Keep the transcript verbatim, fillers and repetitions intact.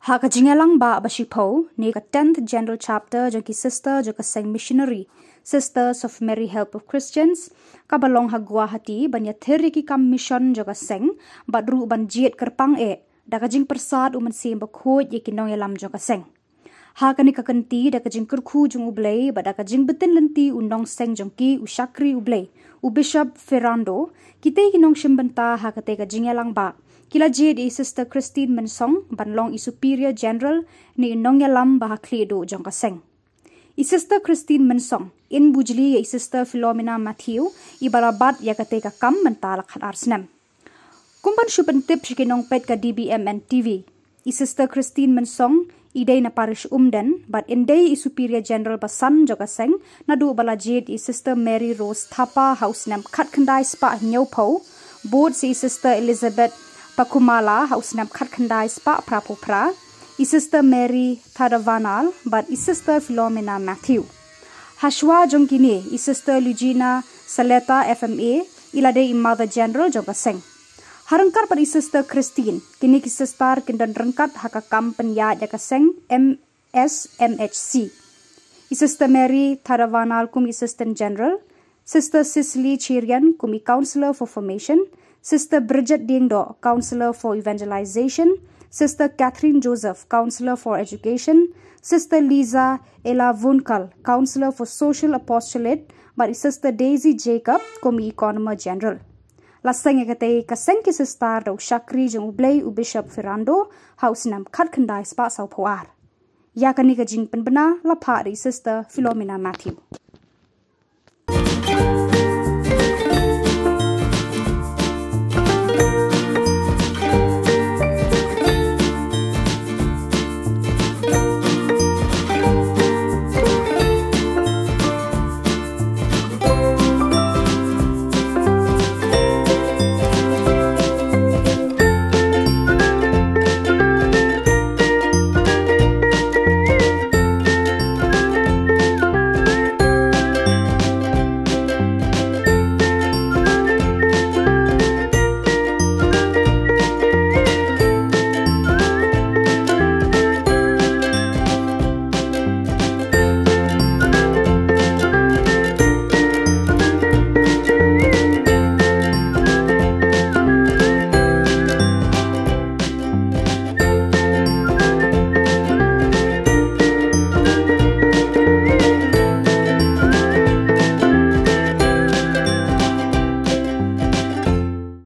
Ha ka jingïalang bah ba shiphew ne ka tenth General Chapter jong ki Sister jong ka Seng Missionary Sisters of Mary Help of Christians, kaba long ha Guwahati, ban ïathir ïa ki kam mission jong ka seng bad ruh ban jied kyrpang eh da ka jingpyrsad u Mynsiem Bakhuid ïa ki nongïalam jong ka seng. Ha kane ka kynti, da ka jingkyrkhu jong U Blei bad da ka jingbtin lynti u nongseng jong ki, u shakri U Blei, u Bishop Ferrando, kitei ki nongshim bynta ha katei ka jingïalang bah ki la jied ïa i Sister Christine Mynsong ban long i Superior General ne i nongïalam ba ha khlieh duh jong ka seng. I Sister Christine Mynsong in bujli ïa i Sister Philomena Matthew, iba la bat ïa katei ka kam mynta la khatar snem. Kum ban shu pyntip sha ki nongpeit ka D B M N T V, i Sister Christine Mynsong i dei na Parish Umden bad in dei i Superior General ba san jong ka seng naduh ba la jied i Sister Mary Rose Thapa ha u snem khatkhyndai spah hynñiewphew, bud sa i Sister Elizabeth Pakumala ha u snem khatkhyndai spah phraphew phra, i Sister Mary Thadavanal bad i Sister Philomena Matthew. Hashwa jong kine, i Sister Lugina Saleta F M A i la dei i Mother General jong ka seng. Ha ryngkat bad i Sister Christine, kine ki sister kin don ryngkat ha ka kam pynïaid ïa ka seng M S M H C. I Sister Mary Thadavanal kum i Assistant General, Sister Cicely Chirian kum i Counselor for Formation, Sister Bridget Diengdoh, Counselor for Evangelization, Sister Catherine Joseph, Counselor for Education, Sister Liza Ella Vunkal, Counselor for Social Apostolate, bad i Sister Daisy Jacob kum i Economer General. La seng ïa katei ka seng ki sister da u shakri jong U Blei u Bishop Ferrando ha u snem khatkhyndai spah sawphew ar. Ïa kane ka jingpynbna la phah da i Sister Philomena Matthew.